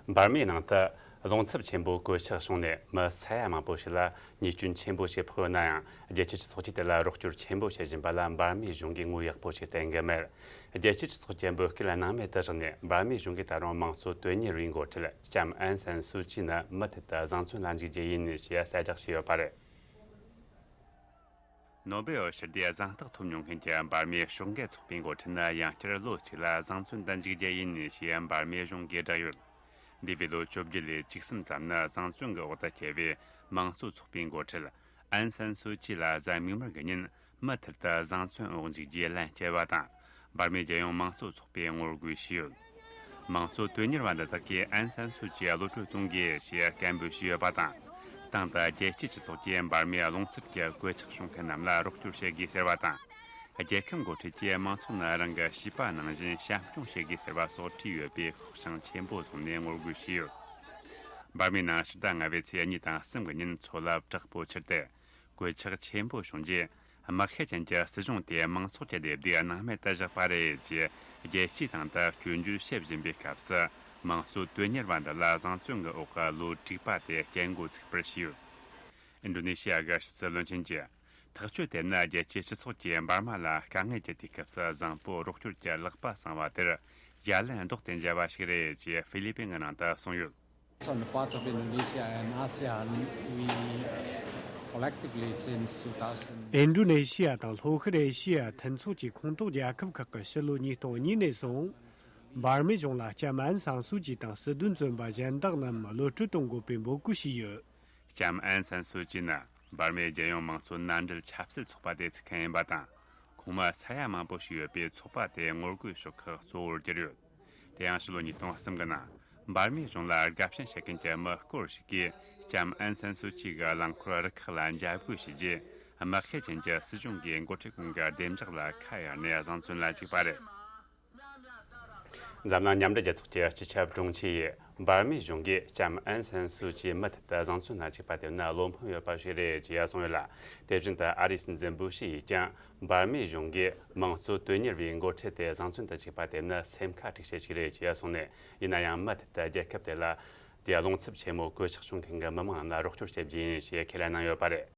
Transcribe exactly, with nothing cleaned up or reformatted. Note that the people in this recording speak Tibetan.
འབར་མའི་ནང་དུ་རླུང་འཚུབ་ཆེན་པོ་གོད་ཆག་བྱུང་ནས་མི་ས་ཡ་མང་པོ་ཞིག་ལ་ཉེས་སྐྱོན་ཆེན་པོ་ཞིག་ཕོག་ཡོད་ན་ཡང་། རྒྱལ་སྤྱིའི་སྤྱི་ཚོགས་ཀྱིས་དེ་ལ་རོགས་སྐྱོར་ཆེན་པོ་བྱེད་བཞིན་པ་ལ་འབར་མའི་གཞུང་གིས་ངོ་ཡག་པོ་ཞིག་བསྟན་གྱི་མེད། རྒྱལ་སྤྱིའི་སྤྱི་ཚོགས་ཀྱི་འབོད་སྐུལ་སྣང་མེད་དུ་བཞག་ནས། འབར་མའི་གཞུང་གིས་ད་རུང་མང་གཙོ་དོན་གཉེར་བའི་འགོ་ཁྲིད་ལྕམ་ཨན་སན་སུའུ་ཅི་ནི་མུ་མཐུད་དུ་བཟང་བཙོན་ལ་འཇུག་རྒྱུ་ཡིན་ཞེས་གསལ་བསྒྲགས་བྱས་ཡོད་པ་རེད། ནོ་སྦེལ་ཞི་བདེའི་གཟེངས་རྟགས་ཐོབ་མྱོང་མཁན་གྱི་འབར་མའི་ཕྱོགས་འགལ་ཚོགས་པའི་འགོ་ཁྲིད་ནི་ཡང་བསྐྱར་ལོ་གཅིག་ལ་བཟང་བཙོན་དུ་འཇུག་རྒྱུ་ཡིན་ཞེས་འབར་མའི་གཞུང་གིས་བསྒྲགས་ཡོད། འདས་པའི་ལོ་བཅོ་བརྒྱད་ལོའི་བཅུ་གསུམ་ཙམ་ནི་བཟང་བཙོན་གྱི་འོག་ཏུ་སྐྱེལ་བའི་མང་གཙོ་ཚོགས་པའི་འགོ་ཁྲིད་ཨན་སན་སུའུ་ཅི་ལ་གཟའ་མིག་དམར་གྱི་ཉིན་མུ་མཐུད་དུ་བཟང་བཙོན་འོག་འཇུག་རྒྱུའི་ལན་བསྐྱལ་བ་དང་། འབར་མའི་རྒྱལ་ཡོངས་མང་གཙོ་ཚོགས་པས་ངོ་རྒོལ་བྱས་ཡོད། མང་གཙོ་དོན་གཉེར་བ་འདི་དག་གིས་ཨན་སན་སུའུ་ཅི་གློད་གྲོལ་གཏོང་དགོས་ཞེས་སྐད་འབོད་བྱས་ཡོད་པ་དང་། སྟེང་དུ་རྒྱལ་སྤྱིའི་སྤྱི་ཚོགས་ཀྱིས་འབར་མའི་རླུང་འཚུབ་ཀྱི་གོད་ཆག་བྱུང་མཁན་རྣམས་ལ་རོགས་སྐྱོར་བྱེད་དགོས་ཟེར་བ་དང་། རྒྱལ་ཁབ་འགོ་ཁྲིད་ཀྱིས་མང་ཚོགས་ནི་རང་གི་བྱིས་པ་ནང་བཞིན་བྱམས་སྐྱོང་བྱེད་དགོས་ཟེར་བ་སོགས་བྲིས་ཡོད་པའི་ཤོག་བྱང་ཆེན་པོ་བཟུང་ནས་ངོ་རྒོལ་བྱས་ཡོད། འབར་མའི་ནང་ཕྱི་ཟླ་ལྔ་པའི་ཚེས་གཉིས་དང་གསུམ་གྱི་ཉིན་མཚོ་རླབས་དྲག་པོ་འཕྱུར་ཏེ། གོད་ཆག་ཆེན་པོ་བྱུང་རྗེས། དམག་ཤེད་ཅན་གྱི་སྲིད་གཞུང་དེས་མང་ཚོགས་ཀྱི་སྡེབ་སྡུག་སྣང་མེད་དུ་བཞག་པ་རེད་ཅེས་རྒྱལ་སྤྱིའི་སྟེང་དུ་སྐྱོན་བརྗོད་བྱེད་བཞིན་པའི་སྐབས་སུ། མང་གཙོ་དོན་གཉེར་བ་འདི་ལ་བཟང་བཙོན་གྱི་འོག་གི་ལོ་དྲུག་པ་དེ་སྐྱེལ་འགོ་ཚུགས་པར་བྱས་ཡོད། ཨིན་ཌོ་ནེ་ཤི་ཡ་གི་ཕྱི་སྲིད་བློན་ཆེན་གྱིས། ཐག་གཅོད་དེ་ནི་རྒྱལ་སྤྱིའི་སྤྱི་ཚོགས་ཀྱིས་འབར་མ་ལ་དཀའ་ངལ་གྱི་དུས་སྐབས་སུ་བཟང་པོ་རོགས་སྐྱོར་གྱི་ལག་པ་བསྲིངས་པ་དེར་ཡ་ལན་ལྡོག་སྟེ་འཇལ་བ་ཞིག་རེད་ཅེས་ཧྥི་ལི་པིན་གྱི་ནང་དུ་གསུངས་ཡོད། On the part of Indonesia and ASEAN, we collectively since two thousand. ཨིན་ཌོ་ནེ་ཤི་ཡ་དང་ལྷོ་ཤར་ཨེ་ཤི་ཡ་མཐུན་ཚོགས་ཀྱི་ཁོངས་གཏོགས་རྒྱལ་ཁབ་ཁག་གིས་ཕྱི་ལོ་ཉིས་སྟོང་གཉིས་ནས་བཟུང་། འབར་མའི་གཞུང་ལ་ལྕམ་ཨན་སན་སུའུ་ཅི་དང་སྲིད་དོན་བཙོན་པ་གཞན་དག་རྣམས་གློད་གྲོལ་གཏོང་དགོས་པའི་འབོད་སྐུལ་བྱས་ཡོད། ལྕམ་ཨན་སན་སུའུ་ཅི་ནི་འབར་མའི་རྒྱལ་ཡོངས་མང་གཙོ་མནའ་འབྲེལ་ཆབ་སྲིད་ཚོགས་པ་དེ་ཚུགས་མཁན་ཡིན་པ་དང་། ཁོང་མི་ས་ཡ་མང་པོ་ཞིག་ཡོད་པའི་ཚོགས་པ་དེའི་ངོ་རྒོལ་ཤོག་ཁག་གཙོ་བོར་གྱུར་ཡོད། དེ་ཡང་ཕྱི་ལོ་ཉིས་སྟོང་གསུམ་གྱི་ནང་འབར་མའི་གཞུང་ལ་དགའ་ཞེན་བྱེད་མཁན་གྱི་མི་སྐོར་ཞིག་གིས་ལྕམ་ཨན་སན་སུའུ་ཅི་གི་རླངས་འཁོར་རུ་ཁག་ལ་འཇབ་རྒོལ་བྱས་རྗེས། དམག་ཤེད་ཅན་གྱི་སྲིད་གཞུང་གིས་འགོ་ཁྲིད་ཁོང་གི་བདེ་འཇགས་ལ་ཁ་གཡར་ནས་བཟང་བཙོན་ལ་བཅུག་པ་རེད། འཛམ་གླིང་མཉམ་འབྲེལ་རྒྱལ་ཚོགས་ཀྱི་སྤྱི་ཁྱབ་དྲུང་ཆེ་ཡིས། འབར་མའི་གཞུང་གིས་ལྕམ་ཨན་སན་སུའུ་ཅི་མུ་མཐུད་དུ་བཟང་བཙོན་ལ་བཅུག་པ་དེ་ནི་བློ་ཕམ་ཡོད་པ་ཞིག་རེད་ཅེས་གསུངས་ཡོད་ལ། དེ་བཞིན་དུ་ཨ་རིའི་སྲིད་འཛིན་བུ་ཤི་ཡིས་ཀྱང་། འབར་མའི་གཞུང་གིས་མང་གཙོ་དོན་གཉེར་བའི་འགོ་ཁྲིད་དེ་བཟང་བཙོན་དུ་བཅུག་པ་དེ་ནི་སེམས་ཁ་འཁྲུག་བྱེད་ཞིག་རེད་ཅེས་གསུངས་ནས། ཡིན་ན་ཡང་མུ་མཐུད་དུ་རྒྱལ་ཁབ་དེ་ལ་དེའི་རླུང་འཚུབ་ཆེན་མོ་གོད་ཆག་བྱུང་མཁན་གྱི་མི་མང་རྣམས་ལ་རོགས་སྐྱོར་བྱེད་རྒྱུ་ཡིན་ཞེས་ཁས་ལེན་གནང་ཡོད་པ་རེད།